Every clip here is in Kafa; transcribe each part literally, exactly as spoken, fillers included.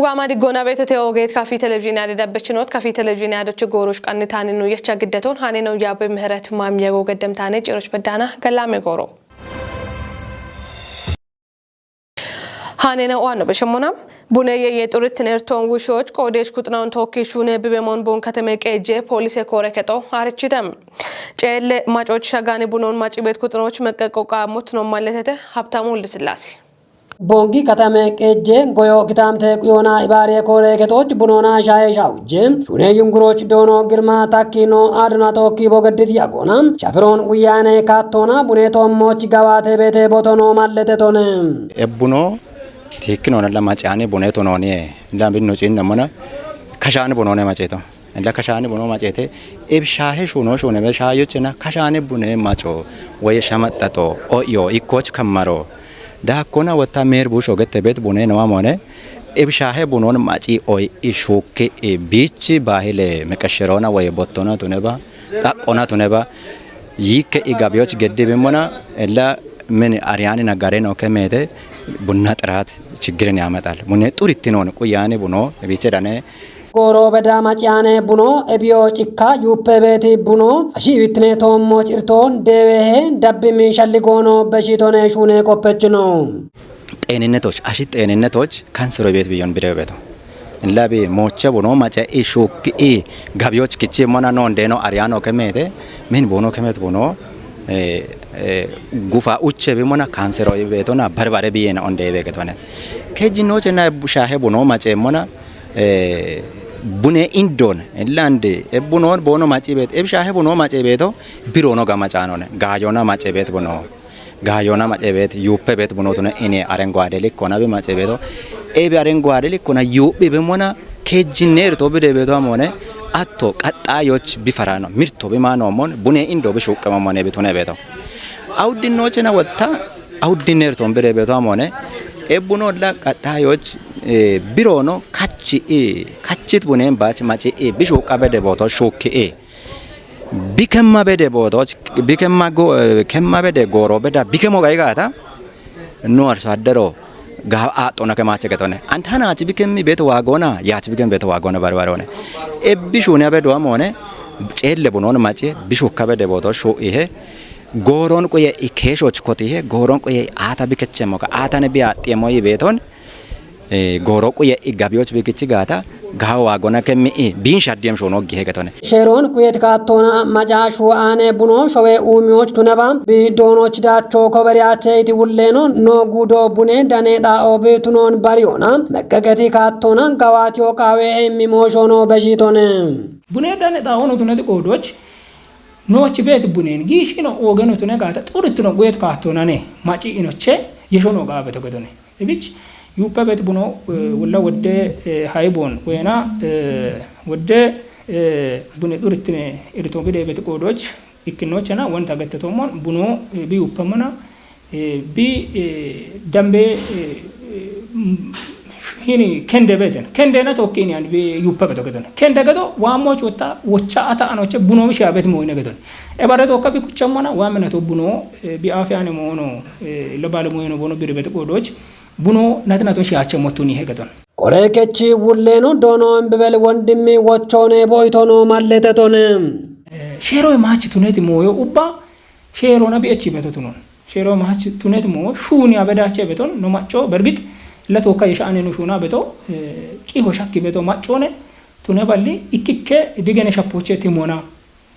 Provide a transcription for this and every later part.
Gwaama diggoona beetote ogeet kafii televizhiinii yaade dabbechinoot, kafii televizhiinii yaadochi gooroch qannitaaninu yecha giddetoon haaneno yaabe mihiret maamiyago geddemtaane ciroch beddaana gallaame gooro. Haanena waanno beshemmona. Buneye ye xurit nertoon wushoch qoodech kuxnaun tookki shuune bibemon Bun Katame Qeejje poolise koore kexo haarichitem. Ceelle macoch shagaani bunoon macibet kuxnoch meqqeqqo qaamot no malletete. Habtamu Wildisillaase. Bongi Katame Qeejje goyo kitaamte quyoona ibaariye koore kexoch bunoona shaye shawuje shuune yunguroch doono Girma Takki no aduna tookki bogeddit yagoona shafiroon guyyaane kaattoona bune toommoch gawaate beete botono malletetone. Ebbuno tiikkinonella macaani bune tonooniye. Illa binno ciinnemmona kashaani bunoone maceeto. Illa kashaani buno maceete. Ib shaahe shuuno shuuneme shaayochena kashaani bune maco woye shamaxxaxo o'yo ikkoch kammaro. Daakkona wotta meer buusho gette beet bune nowa moone. Ib shaahe bunoon maci oy ishuukke biichi baahile meqesheroona woye bottona tuneba. Xaqqona tuneba yiikke i gabiyoch geddi bimmona ella min ariyani naggare no kemete bunna xirat chiggirin yametal. Mune xurittinoon quyaani buno biche dane. Gooro beda maciyaane buno ebiyo cikka yuuppe beeti buno ashi wittine toommo cirto deewehe dabbi miishalli goono beshitone shuune qoppechino. Xeeninetoch, ashi xeeninetoch kansero beet biyon bire beto. Illa bi mooche buno mace i shuukki i gabiyoch kichi mona non deno ariyano kemete min buno kemet buno, eh, eh, gufa uche bi mona kansero beetona barbare biyena onde begetone. Kejinoche na bu shaahe buno mace mona, eh, bune indon illande e buno bono maci beet e shaahe buno mace beeto birono gama caanone gaayona mace beet buno. Gaayona mace beet yuuppe beet buno tune ine arengwaade likkona bi mace beeto. Ebi arengwaade likkona yuuphi bi mona kejinneer to bi debeeto amone atto qaxxaayoch bi farano mirto bi maano mon bune indo bi shuuqqe mamone bi tune beeto. Awuddinnochena wotta awuddinneer to bi debeeto amone ebbuno la qaxxaayoch, eh, birono kachi i kachit bunen baach maci i bi shuuqqa bede booto shuukki i. Bikemma bede bootoch, bikemma go-, eh, kemma bede gooro beda bikemo gai gaata, no arso addero ga aaxxona kemache getone. Antana achi bikemmi beto waagona, yachi bikem beto waagona barbarone. Ebbi shuuni abedo amone, ceelle bunon mace, bishukka bede booto shu ihe, gooron quye i keeshoch koti ihe, gooron quye i aata bikechemo ka, aatane bi aaxxiyemo i beeton, eh, gooro quye i gabiyoch bikichi gaata, gaawa gona kemmi i, biin shaddiyem shuuno gi hegetone. Sheeroon quyeet kaattoona maca shuu'aane buno showe uumiyoch tuneba, bi doonoch daacho koberiyache iti wulleeno, no gudo bune dane dhaa'o bi tunoon bariyoona, meqqeqeti kaattoona gawaatiyo qaawe emmi mooshoono beshitone. Bune dane dhaa'ono tuneti qoodoch, noochi beeti buneen, giishino oogeno tune gaata, xurittino quyeet kaattoonane, maci inoche, yeshono qaabeto gedone. Ebich, yuuppe beet buno, eh, wolla wodde, eh, hayi boon, wena, eh, wodde, eh, bune xurittine irito bide beet qoodoch, ikkinnochena, wonta gettetommon, buno, eh, bi yuuppemmona, eh, bi, eh, dambe, eh, eh, mm, hini kende beeten. Kendena tokki ini an bi yuuppe beto gedon. Kende gedo, waammoch wotta, wocha ata anoche, buno mi shabet moine gedon. E bare tokka bi kuchammona, waamena to buno, eh, bi afi ane moono, eh, lo bale moino bono biri beet qoodoch, buno nati nato shiache mottuni hegeton. Qore kechi wulleeno doono imbibel wondimmi wochoone boytono malletetone. Eh, sheero e maachi tuneti mooyo ubba, sheerona bi echi beto tunon. Sheero e maachi tuneti moo shuuni abedache beton, no macho, bergit, la tokka yesha ane no shuuna beto, eh, qiho shakki beto machone, tune balli, ikkikke digene shappoche timona.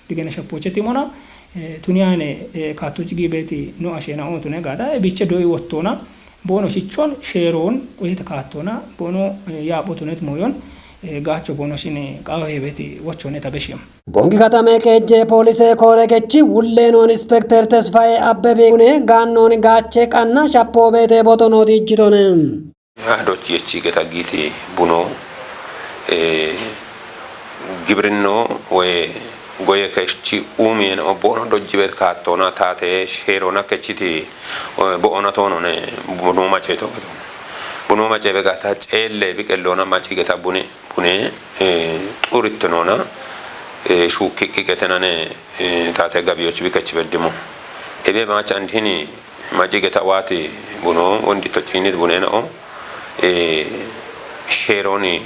Digene shappoche timona, eh, tuniyaane, eh, kaattoch gi beeti no ashena o tune gaada, e biche doi wottona, bono shichon, sheeroon, quyeet kaattoona, bono, eh, yaapho tunet mooyon, eh, gaacho bono shine qaawe beeti wochone tabeshiyam. Bongi Katame Qeejje Poolise Koore Kechi Wulleenoon Inspekter Tesfaye Abbebe Kune Gaannoon Gaache Qanna Shappo Beete Botono Diijjitone. Adoch yechi geta giiti buno, eh, gibrinno woy goye kechi uumiyene o bono dojjibet kaattoona taate sheerona kechiti, eh, bo'ona toonone buno maceeto geto. Buno macee begata ceelle biqelloona maci geta bune, bune, eh, xurittinona, eh, shuukki qiqetenane, eh, taate gabiyoch bikech beddimo. Ebe maach andhini maci geta waati buno, wondito ciinit buneno, eh, Keerooni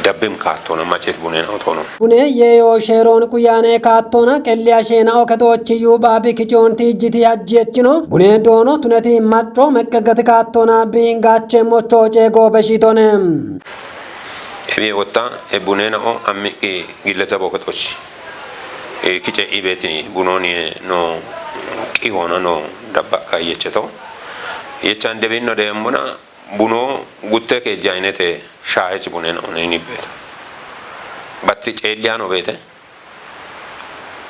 dabbim kaattoona macet buneena otoono. Bune yeeyoo sheeroon quyaane kaattoona qelli asheena'o ketoochi yuubaa bikichoon tiijjiti hajjeechino bunee doono tuneti macco meqqeggati kaattoona biingaacheemmo chooce goobeshitone. Ebi wotta e buneena'o ammiqqi gillesebo ketochi kice ibeeti bunooni no qihoona no dabbaqqa yecheto yechaan debinno deemmona. Buno gutte keejja ayinete shaahech buneno oneni beete. Batti ceelliyaano beete.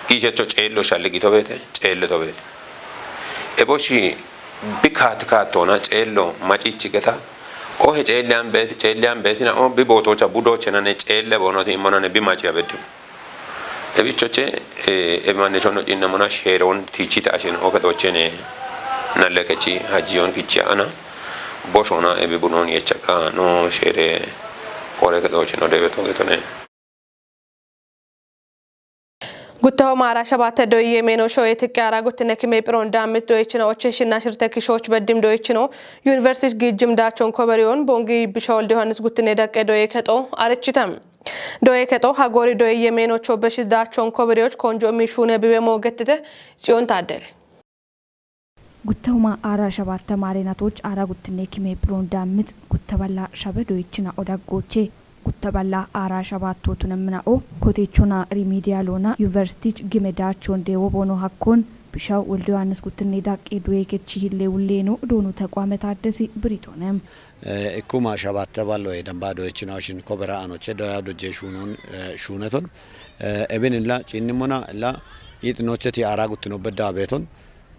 Giishecho ceello shalligito beete, ceelleto beete. Eboshi bi kaat kaattoona ceello macichi geta. Ohe ceelliyan beesi ceelliyan beesina o bi bootoocha budooche nane ceelle boonoti immonane bi maciya beddimu. Ebichoche ebimanne shono cinnamona sheeroon tiichita ashen oke dhochene nalle kechi hajjiyon kichi ana boshona ebi bunon yechaqa no shere ore ke dhocheno debe to getone. Guttaho maara shabaate doyye meeno shoye tiqqe ara guttine kime piron dammit doyichino oche shinna shirte kishoch beddim doyichino. University gijjim dachon koberiyon bongi bisha wolde yohannis guttine daqqe doye kexo arichitam. Doye kexo hagori doye yemeenocho beshis dachon koberiyoch konjo mishune bibe moogettite. Tsiyon taaddele. Guttahuma aara shabatta maarenatoch aara guttinne kime piron daammit guttaballa shabe doyichina odaggoche. Guttaballa aara shabattotunemmina o kotichona rimidiyalona yuniversitich gime dachon dewo bono hakkon bishaw wolde yohannis guttinne daqqe duye kechi hille wulleno doonu taqwame taaddesi biritonem. Ikkuma shabatte ballo e damba doyechinaw shin kobera anoche doya dojje shunon shuneton. Ebin illa cinnimona illa yitinocheti ara guttino bedda beton.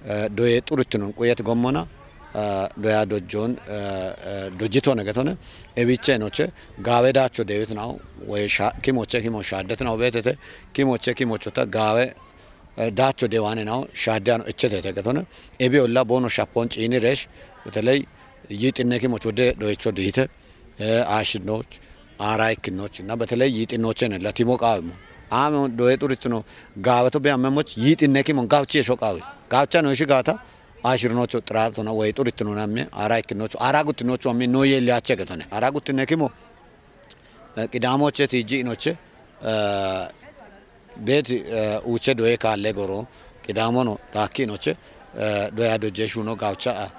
Doye xuritinon quyet gommona doya dojjon dojjitone getone. Ebiche noche gawe dacho dewit naw we kimoche kimo shadet naw betete kimoche kimochota gawe dacho dewane naw shadano echetete getone. Ebi olla bono shapon cini resh beteley yixinne kimoch wode doyecho dihite. Aashinoch aara ikkinoch na beteley yixinochen latimo qawimo aame doye xuritino gaweto be ammemoch yixinne kimon gawchi esho qawi gawcha no ishi gata. Aashirinocho xiratona way xuritino namme aara ikkinocho aara guttinocho ammi no yeliyache getone aara guttinne kimo. Qidamoche tiji inoche beeti uuche doye kaalle goro qidamono daakki inoche doya dojje shuno gawcha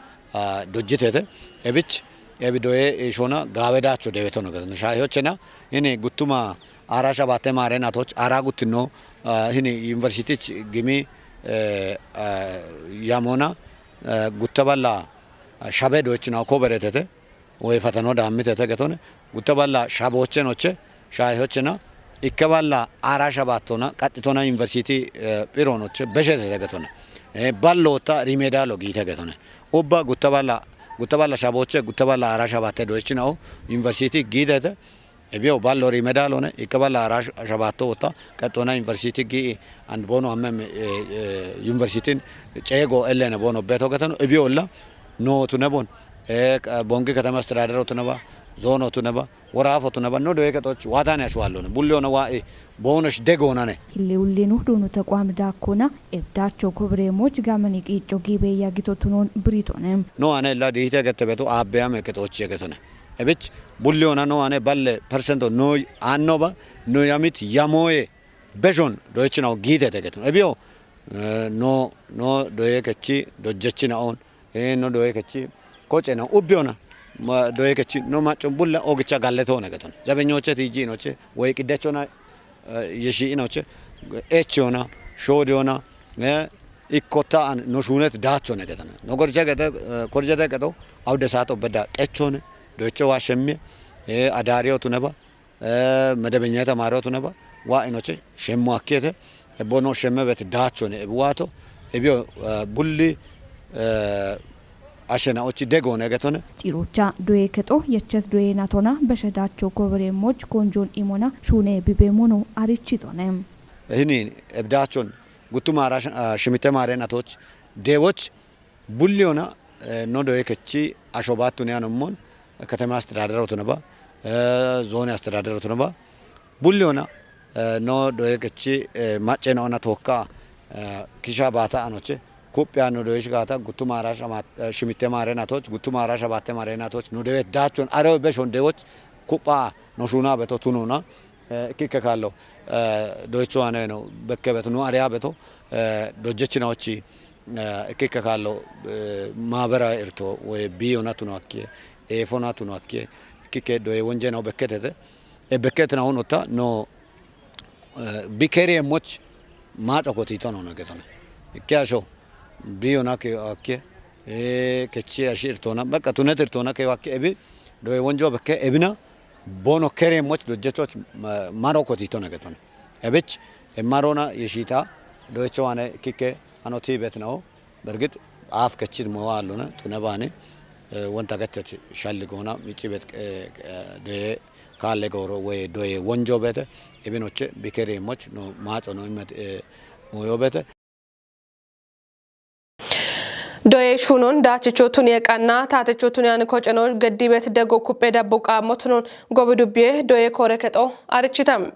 dojjitete. Ebich ebi doye ishona gawe dacho dewetono gedon shayochena ini guttuma ara shabatte mare natoch ara guttino. Hini universitich gimi yamona gutta balla shabe doychina koberetete. Woy fatano daamitete getone gutta balla shabochenoche shayochena ikke balla ara shabattona qaxitona university phironoche beshetete getone. Ballota rimedalo giite getone ubba gutta balla gutta balla shaboche gutta balla ara shabatte doychina o university giitete. Ebiyo ballo rimedalone ikke balla ara shabatto wota qaxitona university gi and bono amme university ceego ellene bono beto getano ebiyo olla no tune bon. Bongi katama astedadero tuneba zoono tuneba woraafo tuneba no doye kexoch waatane ashwallone bulli ona wa'i boonosh deg onane. Hille ullinu donu tequam dakkona ebdacho kobremoch gamani qiicco giibe yagito tunon biritonem. No ane illa diite gette betu aabbe ame kexoch yegetone. Ebich bulli ona no ane balle persento no annoba no yamit yamoye beshon doyechinaw giitete getone ebiyo no no doye kechi dojjechina on. No doye kechi kocena ubbiona doye kechi no maccon bulla ogicha galletone getone zabenyoche tiji inoche woy qiddechona yeshi inoche echona shodiyona ikkotta an no shunet dachone getone no gorje gete korjete geto awde sato beda qechone doyecho wa shemmiye adariyotu neba. Medebenya tamarotu neba wa inoche shemmo akkiyete. Ebono shemme bet dachone ebuwato ebiyo bulli ashena ochi degone getone. Xirocha doye kexo yechet doye natona beshe dacho kobere moch konjon imona shune bibe mono arichitone. Hini ebdachon guttuma ara shimite mare natoch dewoch bulli ona no doye kechi asho battune anommon. Katama astedadero tuneba zone astedadero tuneba bulli ona no doye kechi macce na ona tokka kisha bata anoche kupya no doye shigata guttuma ara shimitte mare natoch guttuma ara shabatte mare natoch no doye dachon aro beshon dewoch. Kupha no shuna beto tununa, eh, kike kalo, eh, doicho ane no bekke beto no area beto, eh, dojechina ochi, eh, kike kalo, eh, mabera irto, we biyo na tuno akie, efo na tuno akie, kike doye wonje no bekketete, e bekketena onota no, eh, bikeri emoch macho kotito no na ketona. Kiasho, biyo na ke akie, eh, kechi ashi irtona, baka tunet irtona ke wakie ebi, doye wonjo bekke ebina, bono kere moch dojechoch, ma-, maro kotito na ketona. Ebich, e marona yeshita, doecho ane kike, ano tibet nao, bergit, af kechit mo aluna, tunabani, eh, wonta getet shalli gona, michi bet, eh, eh, de, kalle goro, we, doye wonjo bete, ebinoche, bikere moch, no, macho no imet, eh, moyo bete. Doye shunon dachicho tuniye qanna, tatecho tuniyan kocheno geddi bet dego kuppe dabbu qammo tunon gobi dubbiye doye kore kexo arichitam.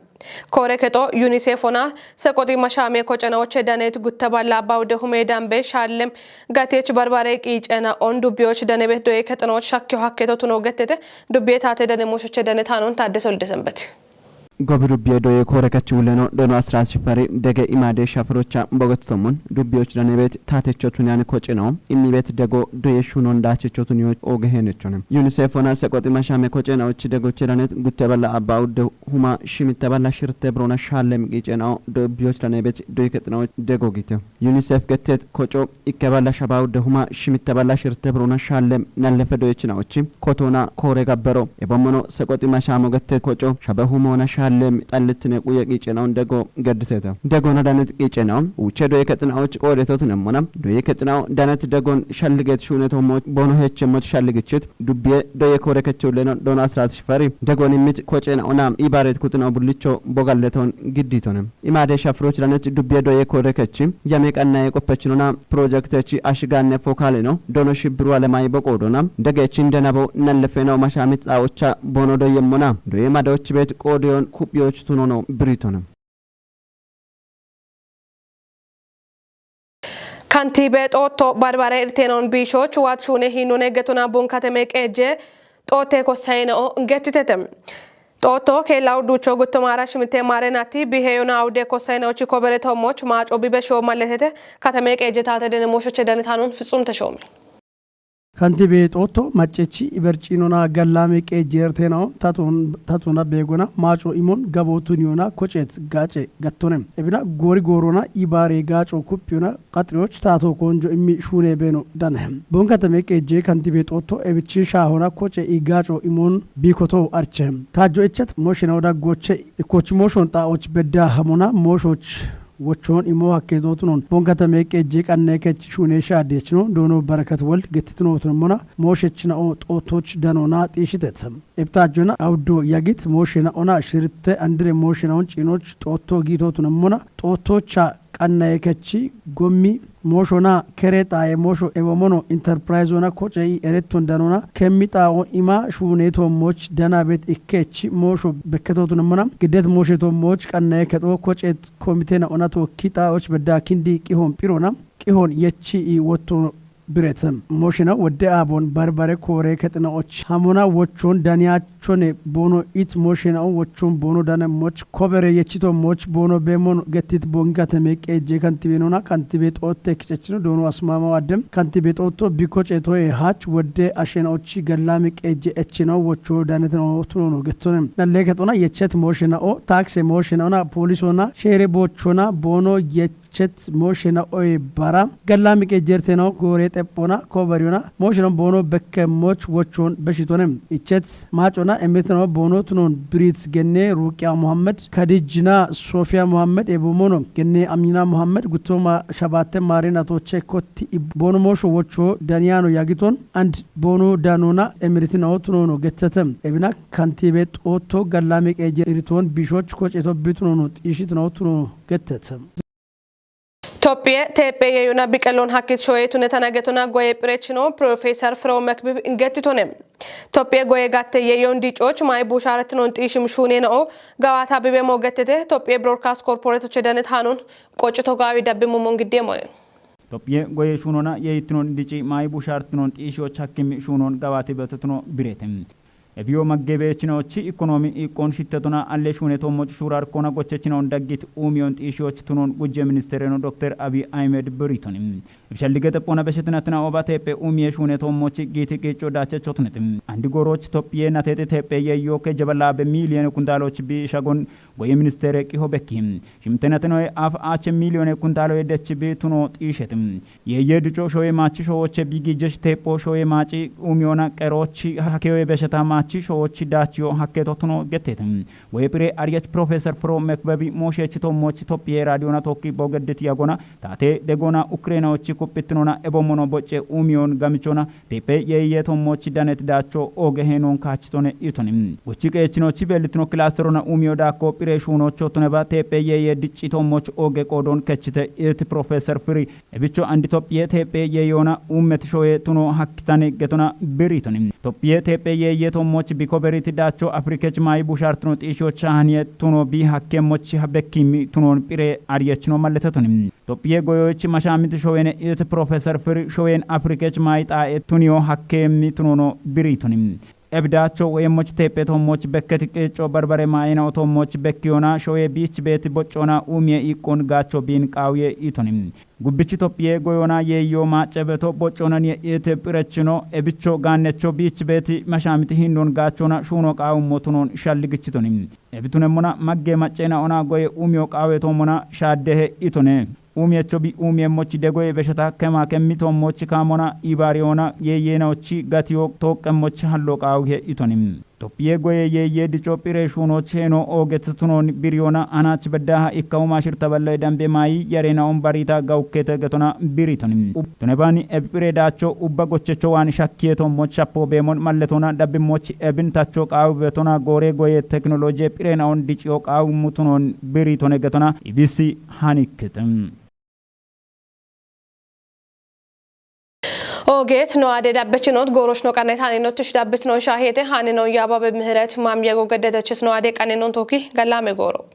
Kore kexo UNICEF ona seqoxi mashame kochenoche danet gutta balla bawude hume dambe shallem gatech barbare qiicena on dubbiyoch danebet doye kexenoch shakkiyo hakketo tuno gettete dubbiye tate dane moshoche dane tanon Taaddese Wolde Senbet. Gobi dubbiye doye kore kechi wuleno dono asra sifari dege imade shafirocha boget somon dubbiyoch danebet tatecho tuniyan kocheno imibet dego doye shunon dachicho tuniyoch oge henechone. UNICEF ona seqoxi mashame kochenoch degoche danet gutte balla abba udde huma shimitte balla shirte brona shallem qiicena dubbiyoch danebet doye kexenoch dego gite. UNICEF gettet koco ikke balla shaba udde huma shimitte balla shirte brona shallem nallefe doyechinaochi kotona kore gabbero. Ebommono seqoxi mashamo gettet koco shabe humona shallem xalletine quye qiicena on dego gedditete. Degona danet qiicena on uche doye kexinaoch qoodetotinemmona doye kexinao danet degon shalliget shuuneto moch bono hechemmoch shalligichit dubbiye doye kore kechi wuleno dono asra sifari degon immit kochena ona ibaret kuxinao bullicho bogalleton gidditone. Imade shafiroch danet dubbiye doye kore kechi yame qannaye qoppechinona projektechi ashiganne fokaleno dono shibbiru alemay boqodona degechin denabo nallefenao mashamit xaocha bono doyemmona doye madoch bet qodeyon kuphiyoch tunono biritone. Kantibe Xootto Barbare Irtenon Biishoch Waat Shuune Hiinone Getona Bun Kateme Qeejje Xootte Kossayinao Gettitete. Xootto Keellawu Duucho Guttomaara Shimitte Maarenati Biheyona Awude Kossayinaochi Kobere Toommoch Maaco Bibesho Malletete Kateme Qeejje Taate Dene Mooshoche Dane Taanon Fitsum Teshoomi. Kantibe Xootto maccechi iberciinona gallaame qeejjeerteenaon tatoon-, tatoona beegona maaco imon gabootuniyona koceet gaace gattone. Ebina goori goorona ibaare gaaco kuphiyona qaxiriyoch taato koonjo immi shuune beeno dane. Boon katame qeejje kantibe Xootto ebichi shaahona koce i gaaco imon biikoto arche. Taajjo ichet mooshena oda gooche ikkoch mooshon xaa'och bedda hamona mooshoch wochon imo hakketo tunon. Boon katame qeejje qanne kech shuune shaadechino doono Barakat Wold gettitino tunemmona mooshechinao Xoottoch danona xiishitet. Ebtaajjona awuddo yagit mooshena ona shiritte andire mooshena on ciinoch Xootto giito tunemmona Xoottocha qannaye kechi gommi mooshona kere xaaye moosho ewomono enterprise ona koce i eretton danona kemmi xaa'o ima shuune toommoch danabet ikkechi moosho bekketo tunemmona giddet mooshe toommoch qannaye kexo koce komitena ona tookki xaa'och bedda kindi qihon phirona qihon yechi i wotto biret. Mooshena wodde aabon barbare koore kexinaoch hamona wochon daniyachone boono it mooshena on wochon boono danemmoch kobere yechito moch boono beemon gettit boongi katame qeejje kantibenona kantibe Xootte kichechino doono asmaamaw addem kantibe Xootto bikko ceetoye haach wodde ashenaochi gallaami qeejje echino wocho danetino tunono gettone. Nalle kexona yechet mooshena o taakse mooshena ona poolisona sheere boochona boono yech chet mooshena oye bara galla miqe jertena goore xephona kobariyona mooshena boono bekke moch wochon beshitone. Ichet maacona emetena boono tunon birit genne Ruqiya Muhammad, Kadijina Sofiya Muhammad, ebomono genne Amina Muhammad, guttoma shabatte maarena toche kotti ib-, boono moosho wocho daniyano yagiton and boono danona emiritina tunono gettete. Ebina kantibe Xootto galla miqe jer-, iriton bishoch koceto bitunono xiishitina tunono gettete. Tophiye teephe yeyuna biqelon hakkit shoye tunetana getona goye phirechino Professor Firew Mekbib ingetitone. Tophiye goye gatte yeyon dicoch may busharetinon xiishim shune na'o gawata bibe mogetete Tophiye Broadcast Corporate chedanet hanon qoccito gawi dabbi mumon gidde monen. Tophiye goye shunona yeyitinon dici may busharetinon xiishiyoch hakkimi shunon gawati betotuno birete. Ebiyo maggebeechinochi ikkonomi iqqoon shittetona alle shuunetommochi shuurarkona gochechinoon daggit uumiyoon xiishiyochi tunoon gujje ministereno Dokter Abiy Ahmed biritoni. Ibshallige xephona beshetinatina oba teephe uumiye shuunetommochi giiti qiicco daachechotuneti. Andi goorochi Tophiye nateexi teephe yeeyyo kejjeba laabe miiliyene kundaalochi bi shagon goye ministere qiho bekki. Shimtenatinoe af ache miiliyone kundaaloye dechi bi tuno xiisheti. Yeeyye dico shoye maachi showoche bi gijjesh teepho shoye maaci uumiyoona qeroochi hakeyoye besheta maachi showochi daachiyo hakkeeto tuno getteeti. Woye phire ariyach Professor Fro Mekbebi moosheechi tommochi Tophiye raadiyona tokki bogeddit yagona taate degona Ukrainawochi kuphittinona ebommono bocce uumiyoon gamichona teephe yeeyye tommochi danet daacho ooge heenoon kaachitone itoni. Gochi qeechinochi beellitino kilaasterona uumiyo daakko phire shuunocho tuneba teephe yeeyye dicci tommoch ooge qoodoon kechite iti Professor Firi. Ebicho andi Tophiye teephe yeeyyoona uummeti shoye tuno hakkitane getona biritoni. Tophiye teephe yeeyye tommoch bikoberiti daacho Afrikech maayi bushaartino xiishiyoch haniye tuno bi hakkemmoch bekkimi tunoon phire ariyechino malletetoni. Tophiye goyoyich mashaamiti showene iti Professor Firi shoyen Afrikech maayi xaa'e tuniyo hakkemmi tunono biritoni. Ebidaacho woyemmoch teephe tommoch bekketi qiicco barbare maayina otommoch bekkiyona shoye biich beeti boccona uumiye iqqoon gaacho biin qaawuye itoni. Gubbichi Tophiye goyona yeeyyo maace beto bocconan ye ite phirechino ebicho gaannecho biich beeti mashaamiti hindoon gaachona shuuno qaawummo tunoon shalligichitoni. Ebitunemmona magge maccena ona goye uumiyo qaawetoomona shaaddehe itone. Uumiyecho bi uumiye mochi degoye besheta kema kemmi tommochi kaamona ibaariyona yeeyyenawochi gatiyo tooqqemmochi hallo qaawuhe itoni. Tophiye goye yeeyye dico phire shuunoch heeno ooget tunoon biriyona anach beddaha ikkawu maashirta balloye dambe maayi yareenaon bariita gawukkete getona biritoni. Ub-, tunebaani ebi phire daacho ubba gochecho waan shakkiye tommoch shappo beemon malletona dabbimmoch ebin tacho qaawu betona goore goye teknoloje phireenaon diciyo qaawummu tunoon biritone getona ibisi hanikkete. Oogeet no ade dabbechinot gooroch no qannet haninot tush dabbitnon shaahete haninon yaababe mihret maam yego geddetechis no ade qannenon tokki gallame gooro.